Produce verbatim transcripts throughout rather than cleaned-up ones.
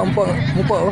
Mumpuk, mumpuk.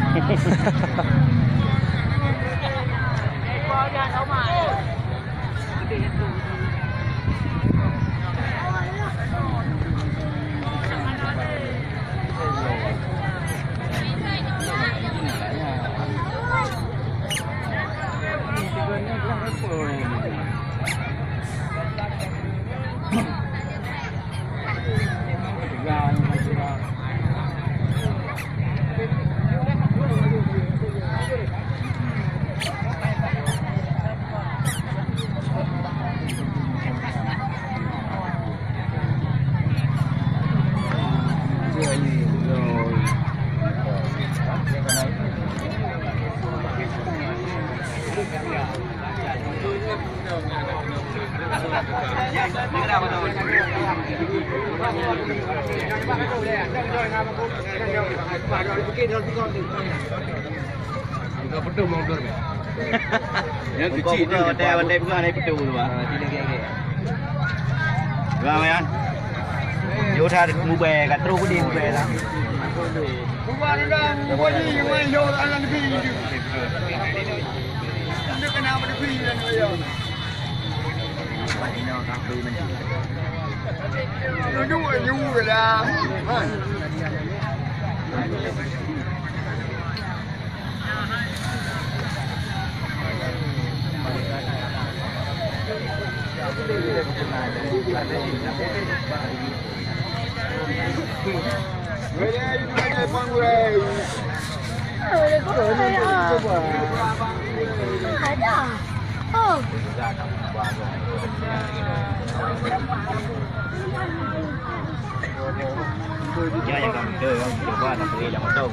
Buka peutôh mundur, Bang. Yang kecil tu, buka, buka, buka, buka, buka. Buka, Bang, ya. Yo, dah mubah, kat terus pun dia mubah lah. Buka dah, buka ni, yang main jauh, anak negeri ni. Dia kena apa negeri dan dia. Duduk, duduk lah. Ada. Oh. Nyan nyang ka meuteue, cuba na peue nyang meuteue.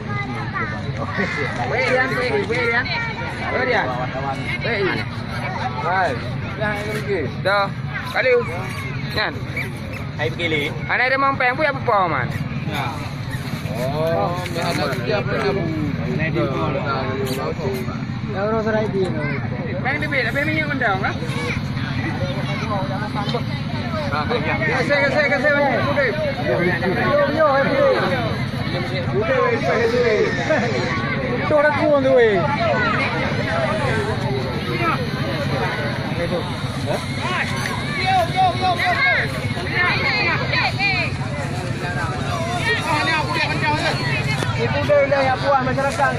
Wei, Rian, wei, wei, Rian. Wei, Rian. Wei. Hai. Dah. Kali. Nyan. Hai, begini. Anak dia mampeng pun apa, Man? Ya. Oh, ya, ada kerja pun ada. Bang David, habis minyak undang lah. Kasih, kasih, kasih, kasih. Tuh aku tu, weh. Itu dia wilayah puas masyarakat.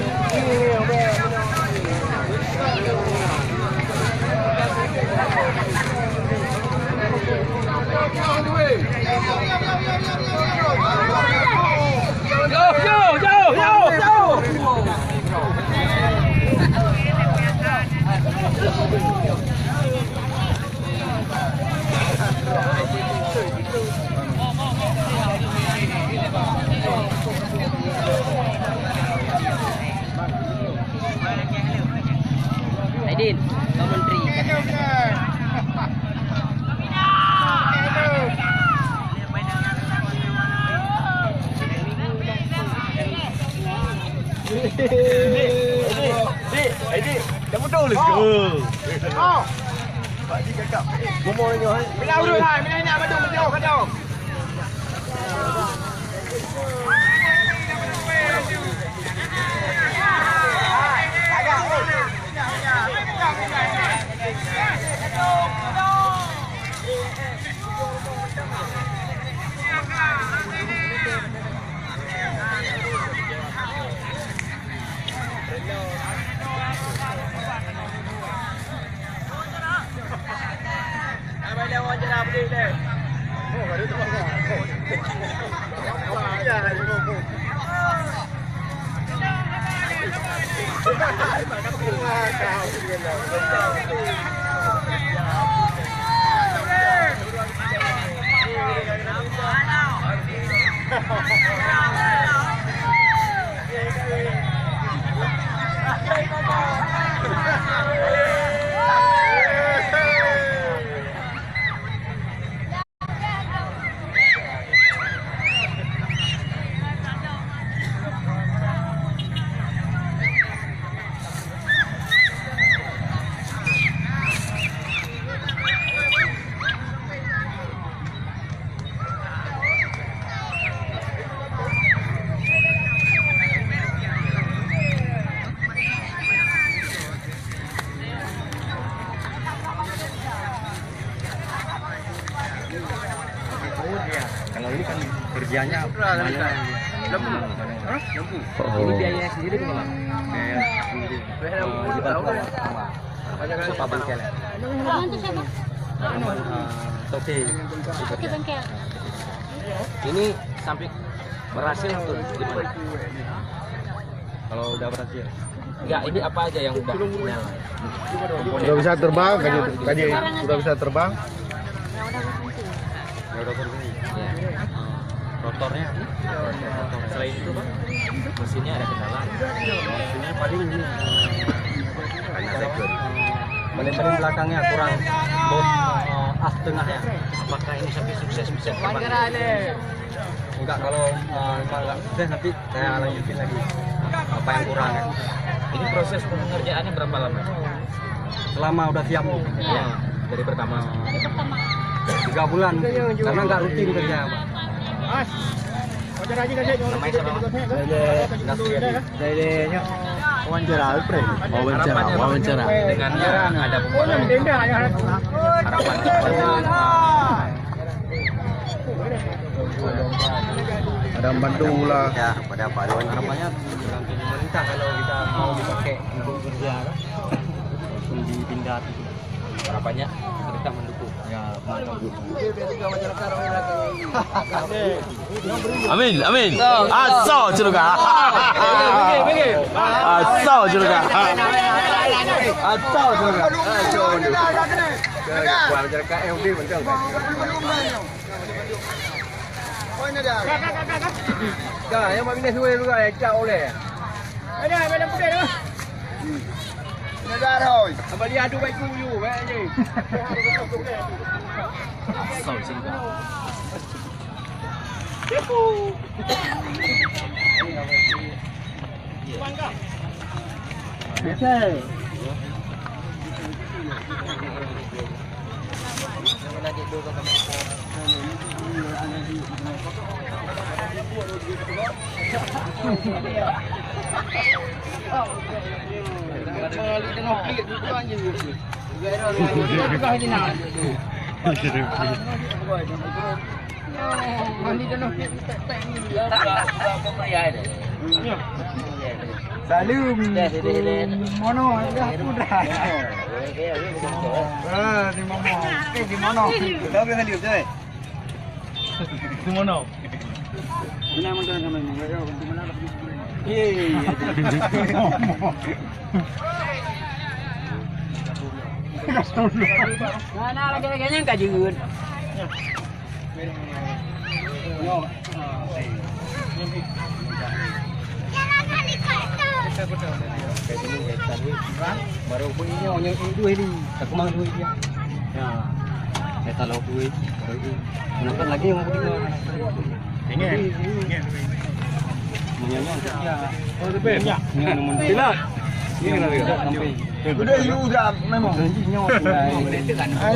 Jauh, jauh, jauh, jauh, jauh. Aidin, kau menteri. Dik, dik, dik, dik, dah betul. Oh. Let's go. Oh. Pak Haji cakap, bomoh nyoe, eh. Bila urut hai, bila ingat badum jauh ka jauh. Biayanya mana? Lembu. Hah? Lembu. Oh. Ini biayanya sendiri berapa? Biaya sendiri. Oh, dibantu sama. Siapa bengkel? Abang tu siapa? Abang, eh, Toke. Toke bengkel. Ini sampai berhasil atau gimana? Kalau udah berhasil. Enggak, ini apa aja yang udah nyala? Udah bisa terbang, tadi, tadi udah bisa terbang. Ya, udah berfungsi. Ya. Rotornya, rotor. Selain itu, Pak, mesinnya ada kendala. Mesinnya paling ini. Karena saya paling, paling belakangnya kurang bot, eh, as tengahnya. Apakah ini sampai sukses bisa kembali? Enggak, kalau, eh, memang enggak sukses, nanti saya lanjutin lagi apa yang kurang, ya. Ini proses pengerjaannya berapa lama? Selama udah siap. Ya, dari pertama. Tiga bulan, karena nggak rutin kerja, Pak. Namanya siapa, Pak? Nasir. Wawancara, wawancara. Harapannya, Pak, dengan ada pembuatan. Harapan. Ada bantu lah. Ya, pada Pak Ridwan. Harapannya tergantung pemerintah kalau kita mau dipakai untuk kerja, kan? Untuk dipindah itu. Harapannya pemerintah mendukung. Ya, mantap. Amin, amin. Asal celuka. Asal celuka. Asal celuka. Buat masyarakat, eh, udah macam kan. Dah, yang mana suai juga, eh, cak oleh. Ada, ada putih tu. Ada dah, oi. Abang dia adu baik kuyu, baik je. Asal sini. Salim. Mono, dah, udah. Ah, di Mono. Eh, di Mono. Tahu ke Salim, coy? Di Mono. Mana mantan sama ni? Enggak tahu, di mana? Eh, mana lagi-lagi yang kajeut? Baru pun ini orang yang dua ini, tak kemana dua dia. Ya, saya tak lalu dua, baru ini. Kenapa lagi orang kedua? Ingat, ingat. Menyanyang kerja. Oh, betul. Ingat, nombor dua. Tidak. Ini kenapa? Sampai Udah, you dah memang. Ai,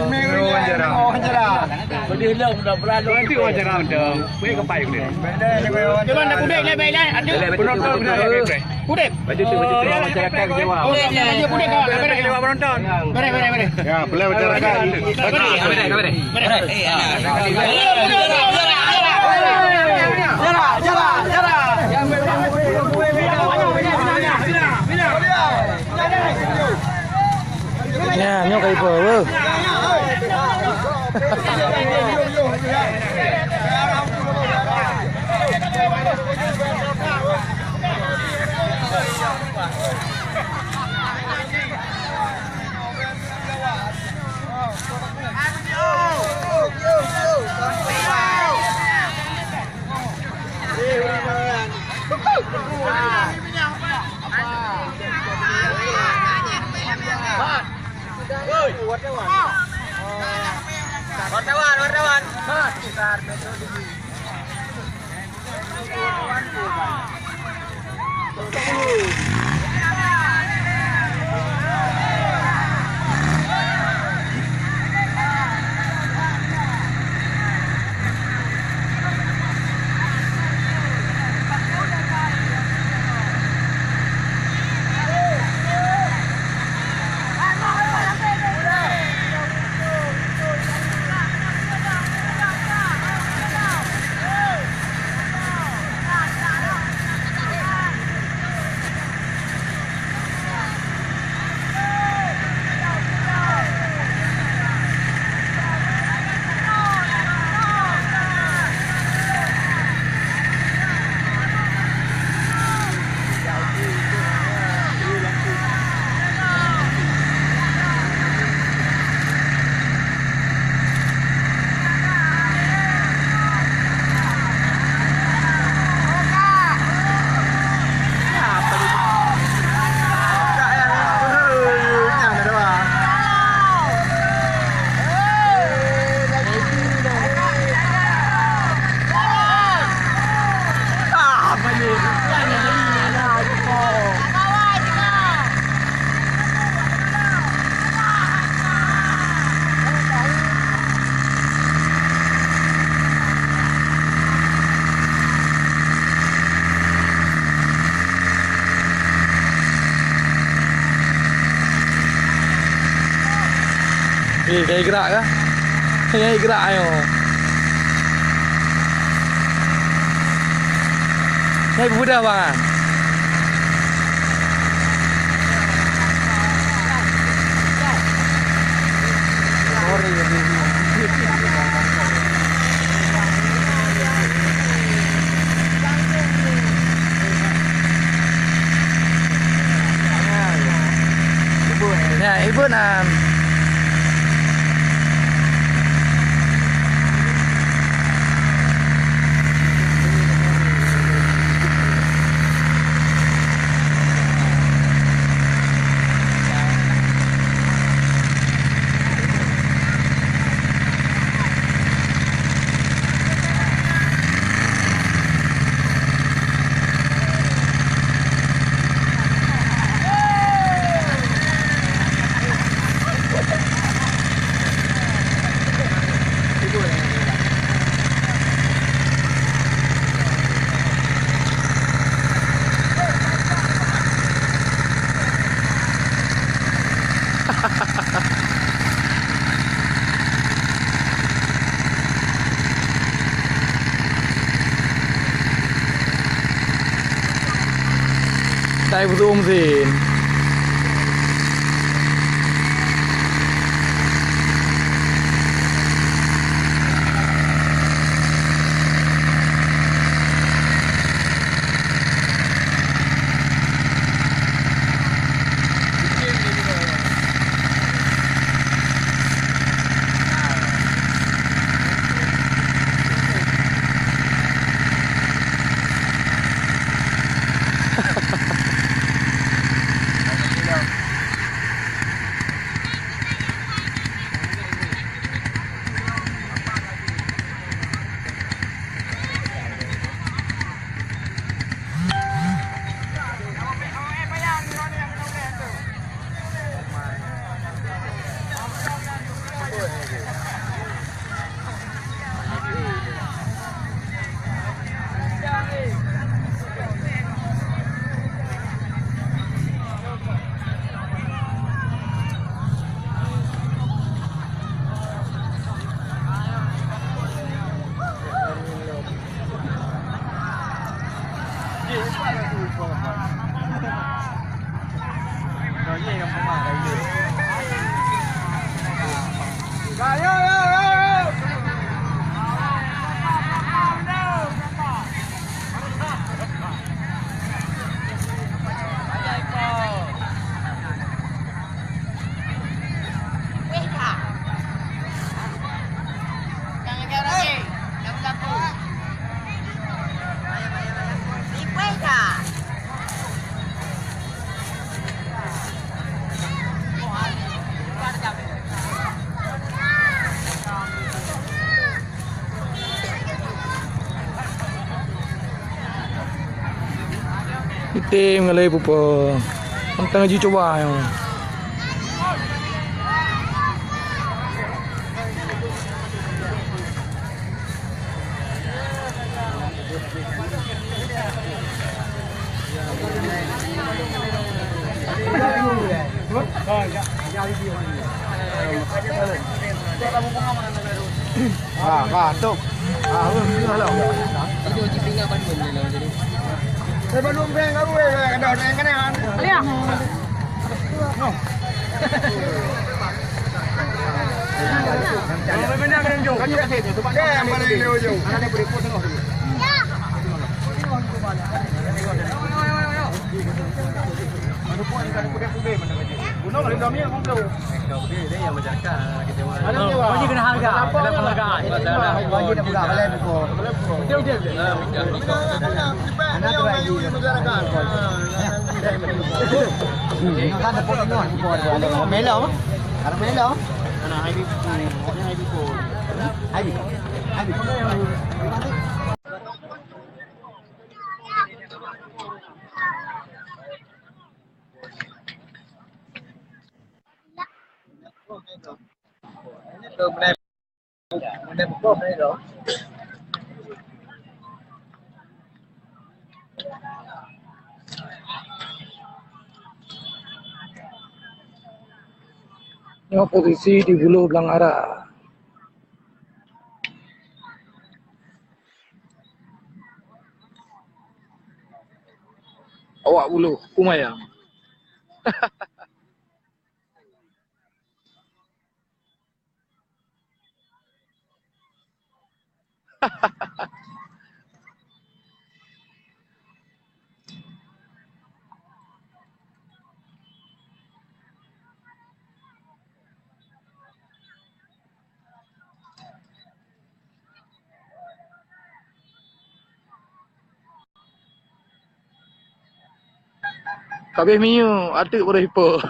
memang wawancara. Wawancara. Pedih lom dah berlalu. Nanti wawancara macam. Pergi ke pai boleh. Cuman dah kudek lebih dah. Ada penonton dah. Kudek. Baju tu, baju tu. Masyarakat kecewa. Oh, dia kudek kau. Kecewa penonton. Boleh, boleh, boleh. Ya, boleh masyarakat. Boleh, boleh, boleh. Boleh. Jarak, jarak, jarak. Ya, nyoe ka ipo, weuh. Wartawan, wartawan. Eh, ka gerak kah? Ka gerak ayo. Nyai peumudah, bang. Ya, ibu nan. Tai busuk mesin. Item ngon lhèe pupo. Mantong laju cuba nyoe. Ha, ha, tu. Ha, tu, tu lah. Itu cipingan bandum ni lah jadi. Eh, bandum peng kau, eh, ada peng kanan. Liang. No. Kalau benar kan jom. Kan jom kat situ, sebab dia yang paling ujung. Ada dia boleh pun tengok. Mana pun ada kuda-kuda mana lagi. Gunung ada dua minit kumpul. Kau dia, dia yang bercakap, kita orang. Ada dia. Kau je kena harga, kena penghargaan. Kau je nak pegang, kalian pukul. Betul, betul. Anak tu lagi. Kan ada pun tengok, pukul ada. Ada melok. Ada melok. Anak Ivy. Ivy. Ivy. Ivy. Nyoe posisi di Buloh Blang Ara. Awak Buloh, Kumayang. Ka abéh minyeuk, ateueh baroe ipo.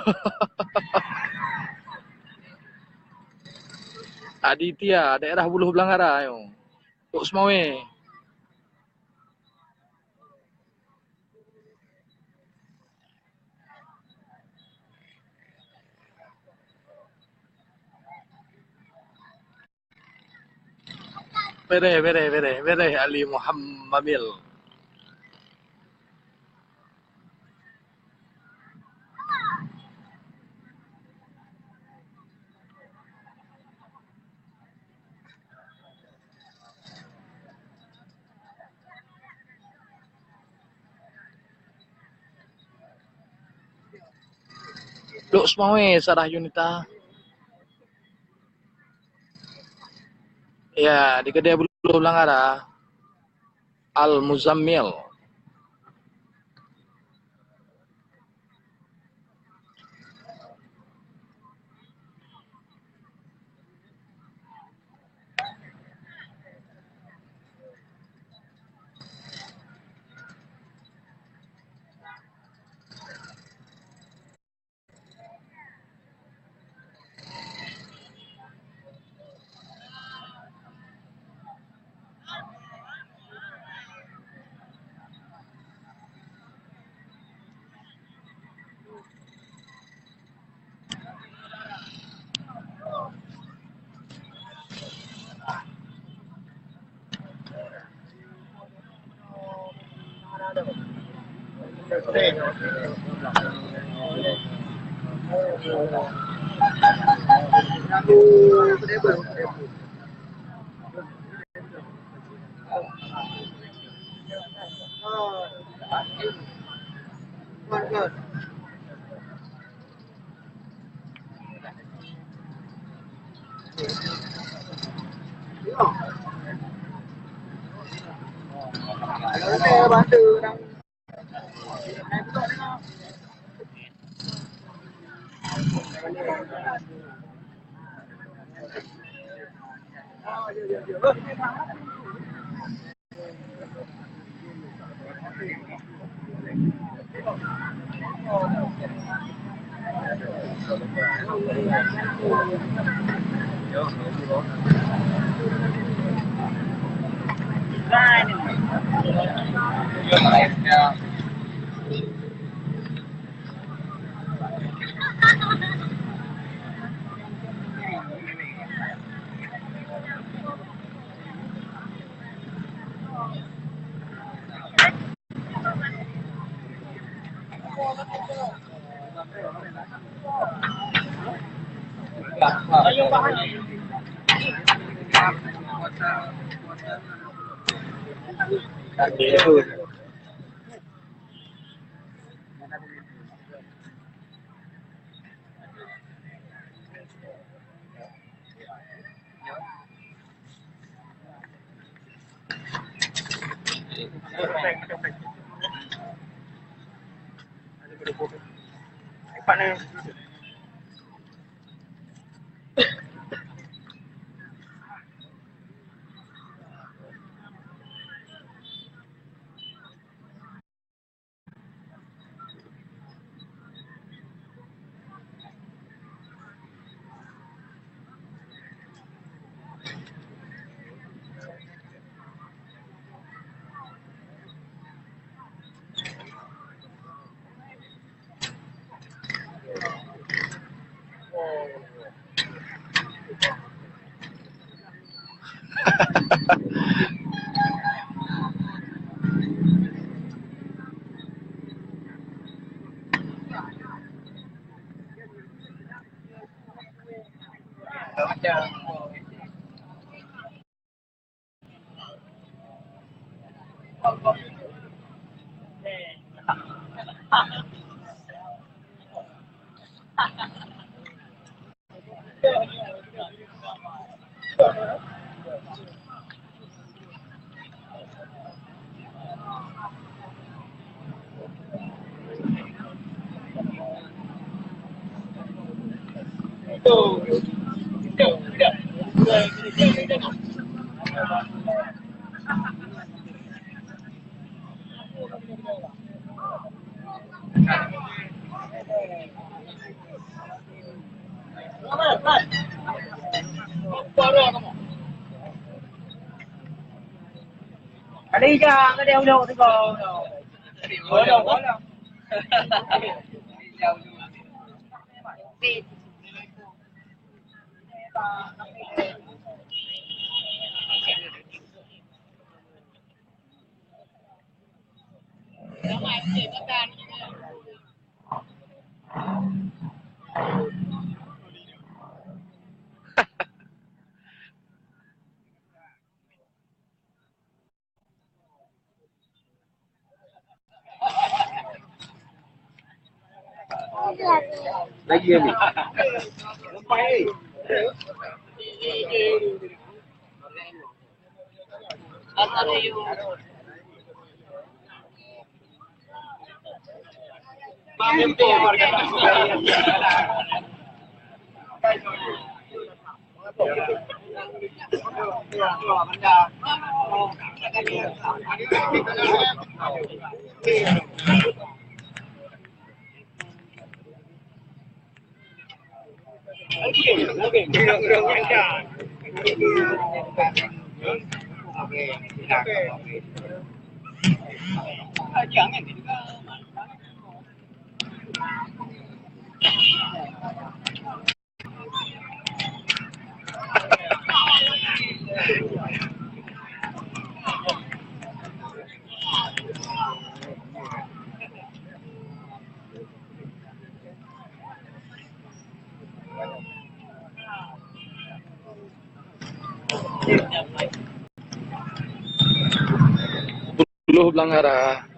Aditya, daerah Buloh Blang Ara nyoe. Tok Seumawe. Bereh, bereh, bereh, bereh Ali Muhammamil. Tok Seumawe, Sarah Yunita. Ya, di keudè Buloh Blang Ara, Al Muzammil. Lagi ni. Puluh belang arah.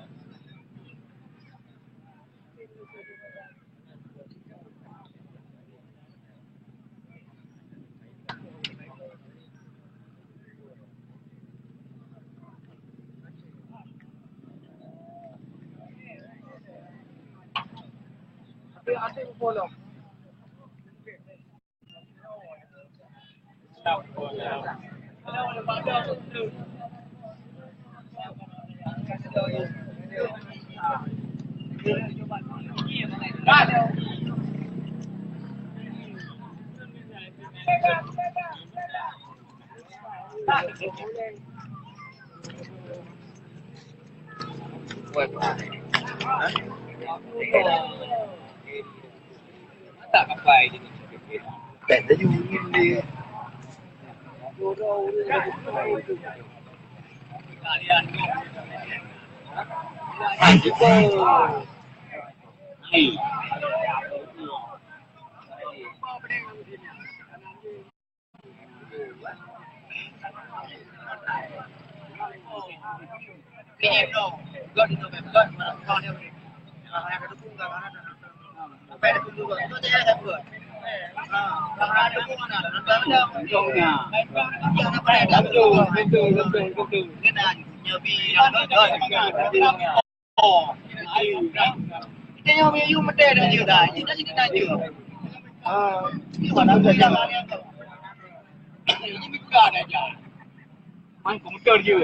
Man komputer je.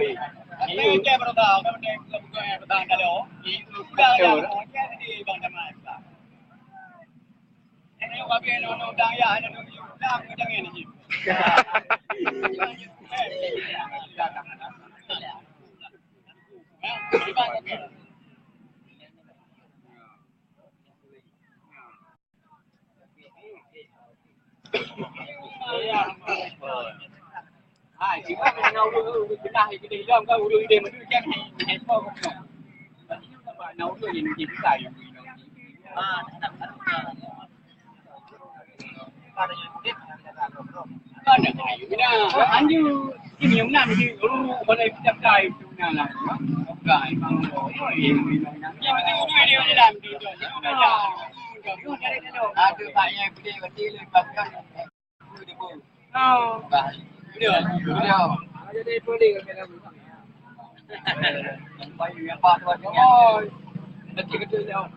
Anju, ini yang menang di guru pada kita kai itu menang lah. Kai bang. Ada banyak boleh betul bahkan. Oh. Bah, dia, dia. Bayu yang apa tu? Oh. Nanti kita jawab.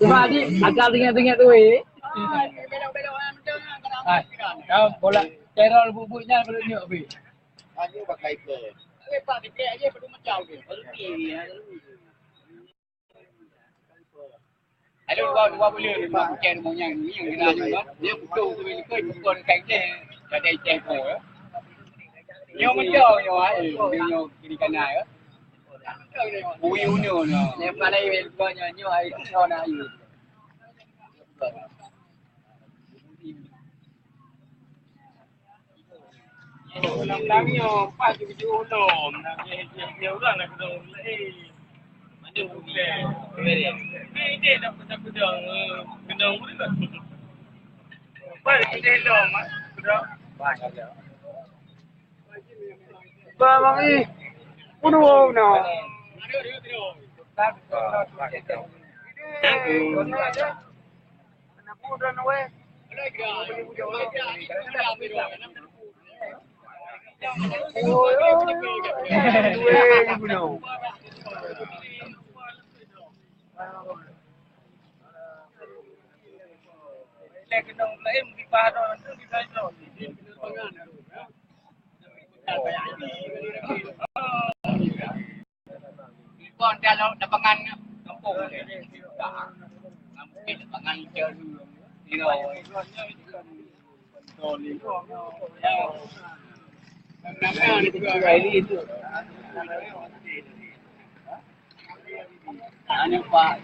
Cuba, Dik, agak ringat-ringat tu, weh. Hai, kau bola teror bubuk nyan baru nyok, weh. Hanya pakai ke. Lepas dia aja perlu macam tu. Lalu dua, dua bulan, lima bulan, mau yang ni, yang kena tu, kan? Dia betul tu, betul, betul, kan, dia. Jadi, cek pun, ya. Nyo mencong, nyo, ai, nyo kiri kanan, ya. Ui, unu, nyo. Dia pandai, dia nyo, nyo, ai, nyo, nak, ai. Lam-lam nyoe, pas ju-ju ulôn. Nah, dia, dia, dia urang nak keudong ulôn, eh. Mana ulôn? Ni dia nak pesan keudong, eh, keudong ulôn. Pas dia lom, ah, keudong. Bang, bang, ih. Bunuh, no. Kon dalam lapangan kampung. Mungkin lapangan jaru. Tiro. Anu, Pak.